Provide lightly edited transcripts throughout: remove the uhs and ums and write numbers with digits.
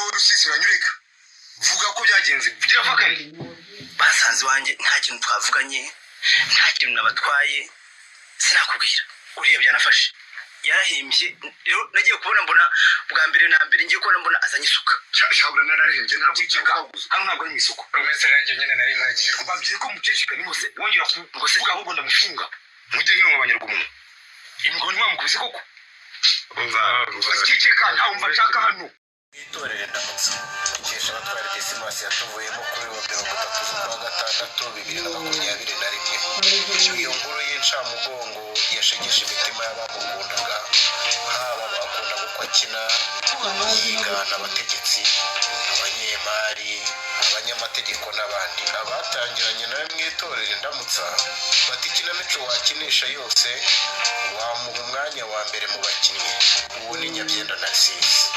Wowe rusisiranye, ureka vuga ko byagenze, vugira vakari. Basanze iwanjye, nta kintu twavuganye, nta kintu nabatwaye. Sinakubwira, uriya byanafashe yarahimbye. Rero nagiye kubona mbona, bwa mbere na mbere ngiye kubona mbona azanye isuka. Shabura, nararembye, ntabwo Ceceka. Hano ntabwo ari mu isoko. Uretse nanjye nyine nari mpagije. Mbabwiye ko muceceka ni hose wongera Ngo se- kuvuga, ahubwo ndamufunga. Mujye hino abanyarwanda, uyu mugabo ntimwamukubise koko? Ceceka, ntawe mva nshaka hano. Itorero Indamutsa, Mukeshabatware Dismas yatuvuyemo kuri wa 30 z'ukwa gatandatu 2021. Iyo nkuru y'incamugongo yashegeshe imitima y'abamukundaga, haba abakundaga uko akina yigana abategetsi, abanyemari, abanyamategeko n'abandi. Abatangiranye nawe mu itorero Indamutsa bati: "Ikinamico wakinisha yose, wamuha umwanya wa mbere mu bakinnyi." Uwo ni Nyabyenda Narcisse.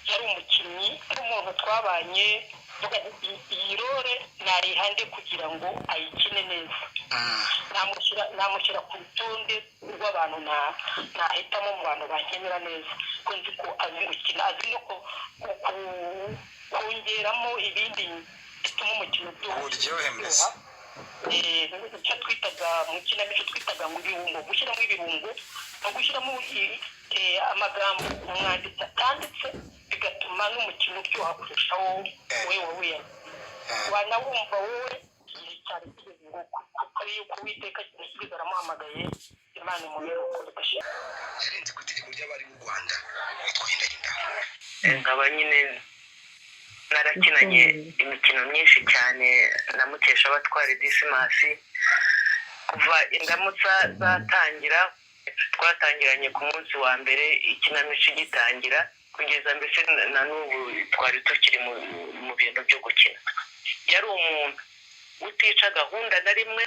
Yari umukinnyi n'umuntu twabanye, mvuga nti, iyi role nayihande kugira ngo ayikine neza, namushyira ku rutonde rw'abantu nahitamo mu bantu bakenera neza, ko nzi ko azi gukina, azi no kongeramo ibindi bituma umukino uryoha. Uburyohe mbese. Icyo twitaga mu kinamico, twitaga ngo ibirungo, gushyiramo ibirungo no gushyiramo amagambo umwanditsi atanditse, bigatuma n'umukino uryoha kurushaho. Wowe wahuye wanawumva wowe igihe cyari kigeze ngo kuko yuko Uwiteka kigeze aramuhamagaye. Imana imubere uko bidashira. Yarenze ku itegeko ry'abari b'u Rwanda witwa Hindahinda. Nkaba nyine narakinanye imikino myinshi cyane na Mukeshabatware Dismas kuva Indamutsa zatangira. Twatangiranye ku munsi wa mbere ikinamico igitangira, kugeza mbese na n'ubu twari tukiri mu bintu byo gukina. Yari umuntu utica gahunda na rimwe,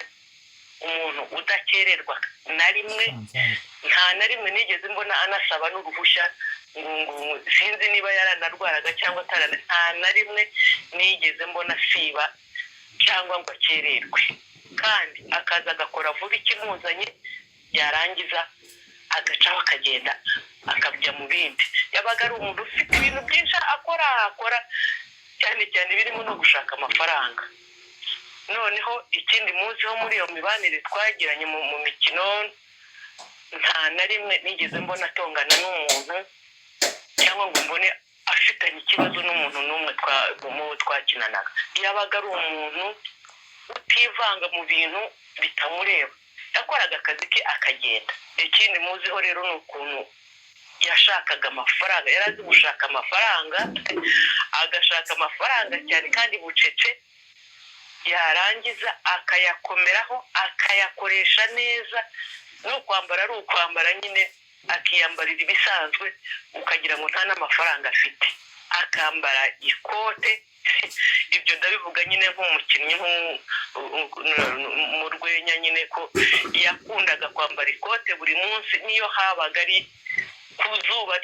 umuntu udakererwa na rimwe. Nta na rimwe nigeze mbona anasaba n'uruhushya ngo sinzi niba yaranarwaraga cyangwa atarana. Nta na rimwe nigeze mbona asiba cyangwa ngo akererwe, kandi akaza agakora vuba ikimuzanye, yarangiza agacaho akagenda akajya mu bindi. Yabaga ari umuntu ufite ibintu byinshi akora, akora cyane cyane birimo no gushaka amafaranga. Noneho ikindi munsi ho muri iyo mibanire twagiranye mu mikino, nta na rimwe nigeze mbona atongana n'umuntu cyangwa ngo mbone afitanye ikibazo n'umuntu n'umwe mu bo twakinanaga. Yabaga ari umuntu utivanga mu bintu bitamureba, yakoraga akazi ke akagenda. Ikindi muziho rero ni ukuntu yashakaga amafaranga. Yari azi gushaka amafaranga, agashaka amafaranga cyane kandi bucece, yarangiza akayakomeraho, akayakoresha neza. No kwambara ari ukwambara nyine, akiyambarira ibisanzwe, ukagira ngo nta n'amafaranga afite, akambara ikote. Ibyo ndabivuga nyine nk'umukinnyi, mu rwenya nyine, ko yakundaga kwambara ikote buri munsi, niyo habaga ari ku zuba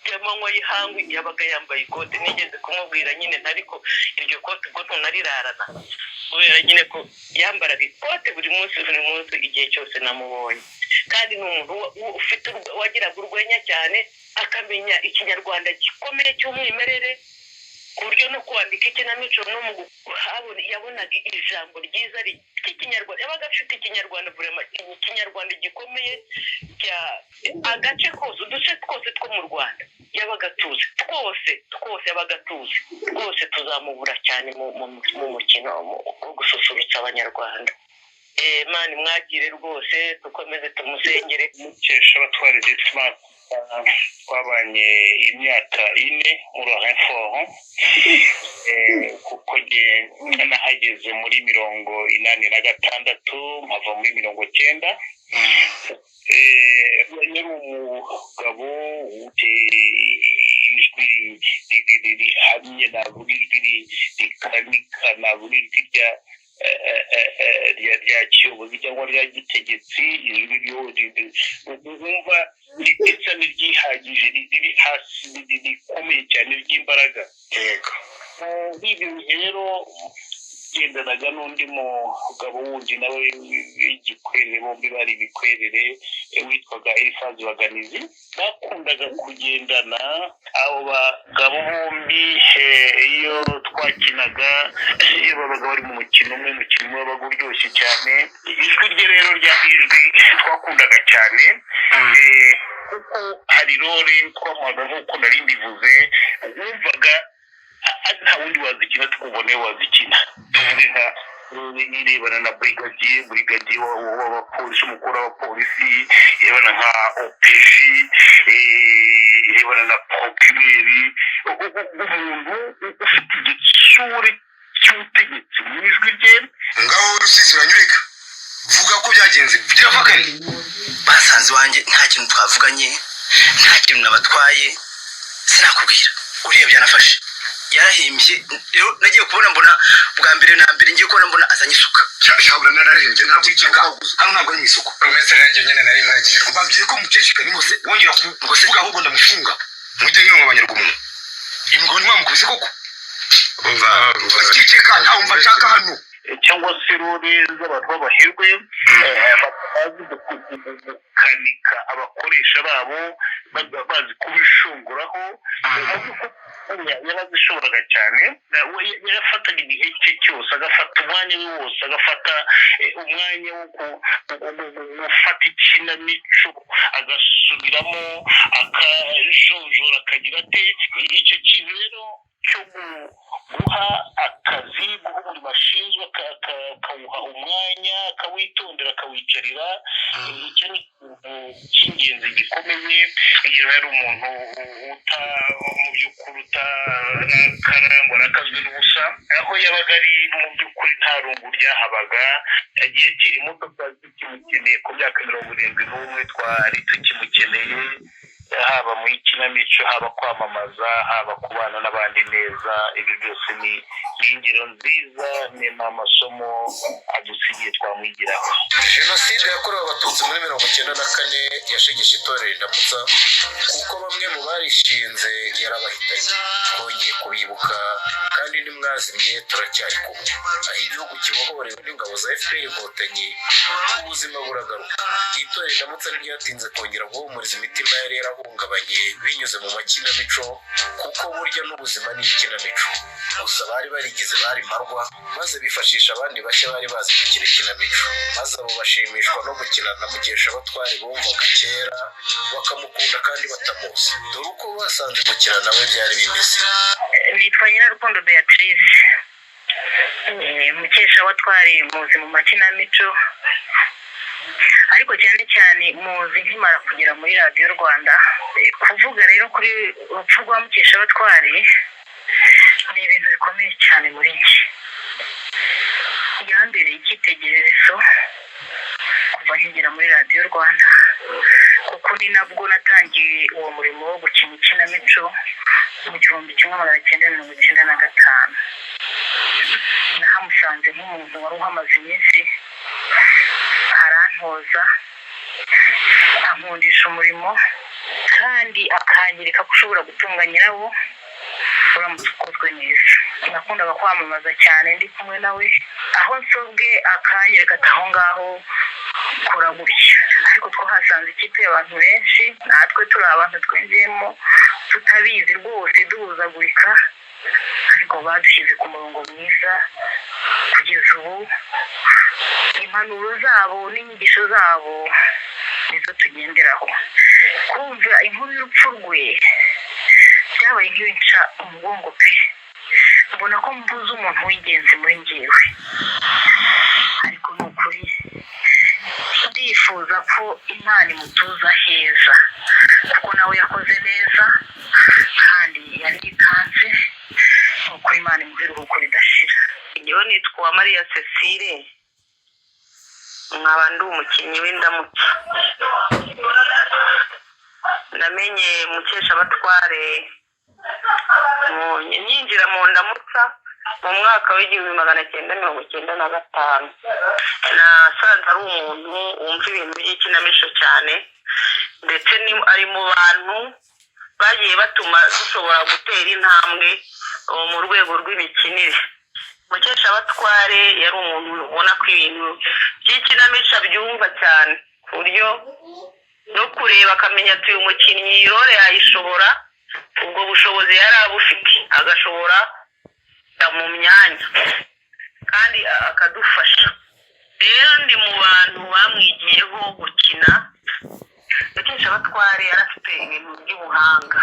ry'amanywa y'ihangu, yabaga yambaye ikote. Nigeze kumubwira nyine, ariko iryo kote ubwo ntunarirarana? Kubera nyine ko yambaraga ikote buri munsi, buri munsi, igihe cyose namubonye. Kandi ni umuntu ufite wagiraga urwenya cyane, akamenya Ikinyarwanda gikomeye cy'umwimerere, ku buryo no kwandika ikinamico no mu yabonaga ijambo ryiza ry'Ikinyarwanda. Yabaga afite Ikinyarwanda vraiment, Ikinyarwanda gikomeye cya agace kose, uduce twose two mu Rwanda yabaga tuzi twose twose, yabaga tuzi rwose. Tuzamubura cyane mu mukino wo gususurutsa Abanyarwanda. Mani mwagire rwose, dukomeze tumusengere. Mukeshabatware Dismas twabanye imyaka 4 muri renfort, kuko nge nahageze muri 86, mpava muri 90. Yari umugabo ufite ijwi rihamye, navuga ijwi rikanika, navuga ijwi rya kiyobozi cyangwa rya gitegetsi, ijwi wumva risa n'iryihagije, riri hasi, rikomeye cyane, ry'imbaraga. Yego. Muri ibyo bihe rero Yagendanaga n'undi mugabo wundi nawe w'igikwerere, bombi bari ibikwerere, witwaga Elifazi Baganizi. Bakundaga kugendana abo bagabo bombi. Iyo twakinaga, iyo babaga bari mu mukino umwe, umukino umwe wabaga uryoshye cyane. Ijwi rye rero rya ijwi twakundaga cyane, kuko hari role twamuhaga, nk'uko nari mbivuze, wumvaga nta wundi wazikina, tukumva niwe wazikina. Tuvuge nka role irebana na brigadier w'abapolisi, umukuru w'abapolisi, irebana nka OPJ, irebana na procureur, umuntu ufite igitsure cy'ubutegetsi mu ijwi rye. Ngaho Rusisi, uranyureka, vuga ko byagenze, vugira vakari. Basanze iwanjye, nta kintu twavuganye, nta kintu nabatwaye, sinakubwira. Uriya byanafashe yarahimbye. Rero nagiye kubona mbona, bwa mbere na mbere ngiye kubona mbona azanye isuka. Shabura, nararembye, ntabwo hano, ntabwo ari mu isoko. Urumeze nanjye nyine nari nagije. Mbabwiye ko muceceka, nimose wongera kuvuga ahubwo ndamufunga. Mujye hino abanyarwanda, uyu mugabo ntimwamukubise koko? Ceceka, ntawe mva nshaka hano. Cyangwa se role z'abantu b'abaherwe, bazi gukanika abakoresha babo, bazi kubishunguraho. Yarazishoboraga cyane. We yafataga igihe cye cyose, agafata umwanya we wose, agafata umwanya wo gufata ikinamico, agasubiramo, akajonjora, akagira ate. Icyo kintu rero cyo guha akazi, guha umurimo ashinzwe, akawuha umwanya, akawitondera, akawicarira, icyo ni ikintu cy'ingenzi gikomeye. Iyo hari umuntu uta mu by'ukuri utarakara ngo arakazwe n'ubusa, aho yabaga ari mu by'ukuri nta rungu ryahabaga. Agiye akiri muto, twari tukimukeneye. Ku myaka 71 twari tukimukeneye, haba mu ikinamico, haba kwamamaza, haba kubana n'abandi neza. Ibyo byose ni ingero nziza, ni amasomo adusigiye twamwigiraho. Jenoside yakorewe Abatutsi muri 94 yashegeshe itorero Indamutsa, kuko bamwe mu barishinze yarabahitanye. Twongeye kubibuka kandi ntimwazimye, turacyari kumwe. Aho igihugu kibohorewe n'ingabo za FPR Inkotanyi, ubuzima buragaruka. Itorero Indamutsa ntiryatinze kongera guhumuriza imitima yari yarahungabanye binyuze mu makinamico, kuko burya n'ubuzima ni ikinamico. Gusa bari barigize bari mbarwa, maze bifashisha abandi bashya bari bazi gukina ikinamico, maze abo bashimishwa no gukina na Mukeshabatware bumvaga kera, bakamukunda kandi batamuzi. Dore uko basanze gukina nawe byari bimeze. Nitwa Nyirarukundo Beatrice. Mukeshabatware muzi mu makinamico, ariko cyane cyane muzi nkimara kugera muri Radiyo Rwanda. Kuvuga rero kuri urupfu rwa Mukeshabatware ni ibintu bikomeye cyane muri njye. Yambereye icyitegererezo kuva nkigera muri Radiyo Rwanda, kuko ni nabwo natangiye uwo murimo wo gukina ikinamico mu 1995. Nahamusanze nk'umuntu wari uhamaze iminsi, arantoza, ankundisha umurimo, kandi akanyereka ko ushobora gutunga nyirawo uramutse ukozwe neza. Nakundaga kwamamaza cyane ndi kumwe nawe, aho nsobwe akanyereka ati: "Aho ngaho kora gutya." Ariko twahasanze ikipe y'abantu benshi, natwe turi abantu twinjiyemo tutabizi rwose, duhuzagurika, ariko badushyize ku murongo mwiza. Kugeza ubu impanuro zabo n'inyigisho zabo nizo tugenderaho. Kumva inkuru y'urupfu rwe byabaye nk'ibinca umugongo pe. Mbona ko mbuze umuntu w'ingenzi muri njyewe, ariko ni ukuri ndifuza ko Imana imutuza heza, kuko nawe yakoze neza kandi yaritanze. Ni ukuri Imana imuha iruhuko ridashira. Njyewe nitwa Uwamariya Cecile, nkaba ndi umukinnyi w'Indamutsa. Namenye Mukeshabatware nyinjira mu Ndamutsa mu mwaka w'1995. Nasanze ari umuntu wumva ibintu by'ikinamico cyane, ndetse ari mu bantu bagiye batuma dushobora gutera intambwe mu rwego rw'imikinire. Mukeshabatware yari umuntu ubona ko ibintu by'ikinamico abyumva cyane, ku buryo no kureba akamenya ati uyu mukinnyi role yayishobora. Ubwo bushobozi yari abufite, agashobora kujya mu myanya kandi akadufasha. Rero ndi mu bantu bamwigiyeho gukina. Mukeshabatware yari afite ibintu by'ubuhanga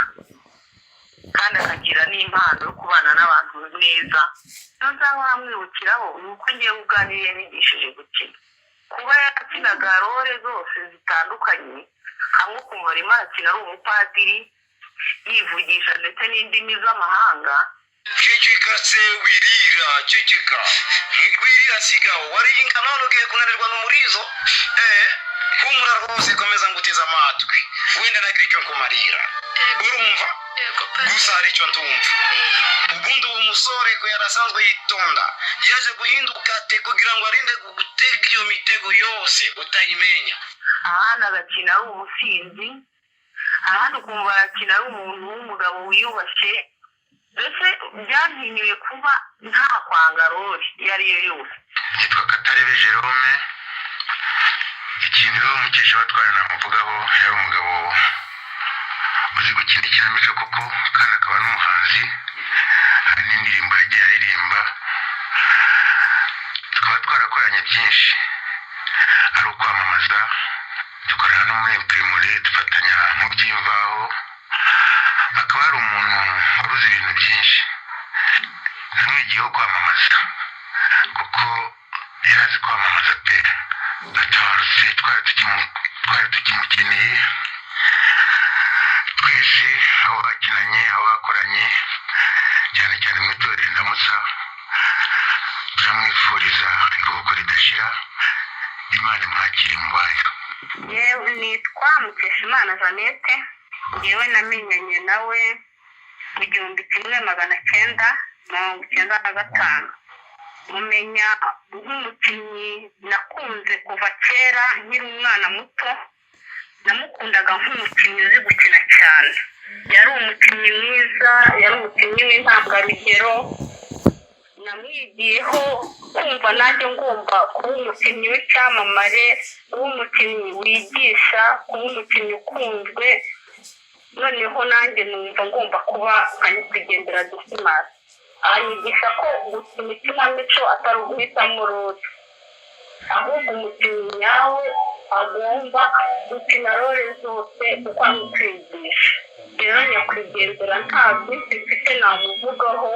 kandi akagira n'impano yo kubana n'abantu neza. Icyo nzahora mwibukiraho ni uko ngewe ubwanjye yanyigishije gukina. Kuba yakinaga role zose zitandukanye, hamwe ukumva arimo arakina ari umupadiri, yivugisha ndetse n'indimi z'amahanga. Ceceka se, wirira, ceceka, wirira, sigaho. Wariye inka none ugiye kunanirwa n'umurizo. Humura rwose, komeza nguteze amatwi, wenda nagira icyo nkumarira, urumva? Gusa hari icyo ntumva. Ubundi uwo musore ko yarasanzwe yitonda, yaje guhinduka ate kugira ngo arinde gutega iyo mitego yose utayimenya? Ahandi agakina ari umusinzi, ahandi ukumva arakina ari umuntu w'umugabo wiyubashye. Mbese byantinyuye kuba nta kwanga role iyo ari yo yose. Nitwa Katarebe Jerome. Ikintu rero Mukeshabatware namuvugaho, yari umugabo uzi gukina ikinamico koko, kandi akaba n'umuhanzi. Hari n'indirimbo yagiye aririmba. Tukaba twarakoranye byinshi, ari ukwamamaza, dukorana no muri imprimerie, dufatanya mu by'imvaho. Akaba ari umuntu wari uzi ibintu byinshi. Namwigiyeho kwamamaza kuko yari azi kwamamaza pe. Atabarutse twari tukimukeneye twese, abo bakinanye, abo bakoranye, cyane cyane mu itorero Indamutsa. Turamwifuriza iruhuko ridashira, Imana imwakire mu bayo. Yewe, nitwa Mukeshimana Jeannette. Yewe, namenyanye nawe mu 1995. Mumenya nk'umukinnyi nakunze kuva kera nkiri umwana muto. Namukundaga nk'umukinnyi uzi gukina cyane. Yari umukinnyi mwiza, yari umukinnyi w'intangarugero. Namwigiyeho kumva nanjye ngomba kuba umukinnyi w'icyamamare, kuba umukinnyi wigisha, kuba umukinnyi ukunzwe. Noneho nanjye numva ngomba kuba nka nyakwigendera Disimasi. Anyigisha ko gukina ikinamico atari uguhitamo role, ahubwo umukinnyi nyawe agomba gukina role zose kuko ari ukwigisha. Rero nyakwigendera nta byinshi mfite namuvugaho,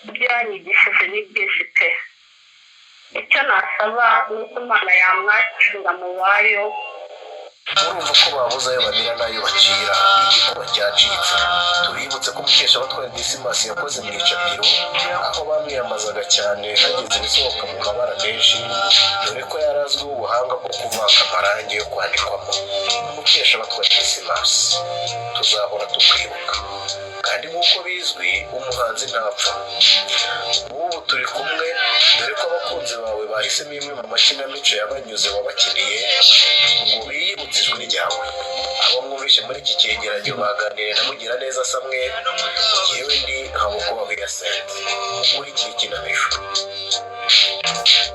ibyo yanyigishije ni byinshi pe. Icyo nasaba ni uko Imana yamwakira mu bayo. Murumva ko babuze ayo bamira n'ayo bacira, igikuba cyacitse. Tubibutse ko Mukeshabatware Disimasi yakoze mu icapiro, aho bamwiyambazaga cyane hageze ibisohoka mu mabara menshi, dore ko yari azwiho ubuhanga bwo kuvanga amarangi yo kwandikwamo. Mukeshabatware Disimasi, tuzahora tukwibuka, kandi nk'uko bizwi, umuhanzi ntapfa. Ubu turi kumwe, dore ko abakunzi bawe bahisemo imwe mu makinamico yabanyuze wabakiniye ngo biyibutse ijwi ryawe. Abo mwumvise muri iki cyegeranyo baganiriye na Mugiraneza Samuel. Yewe, ndi Habukubahu Hyacinthe muri iki kinamico.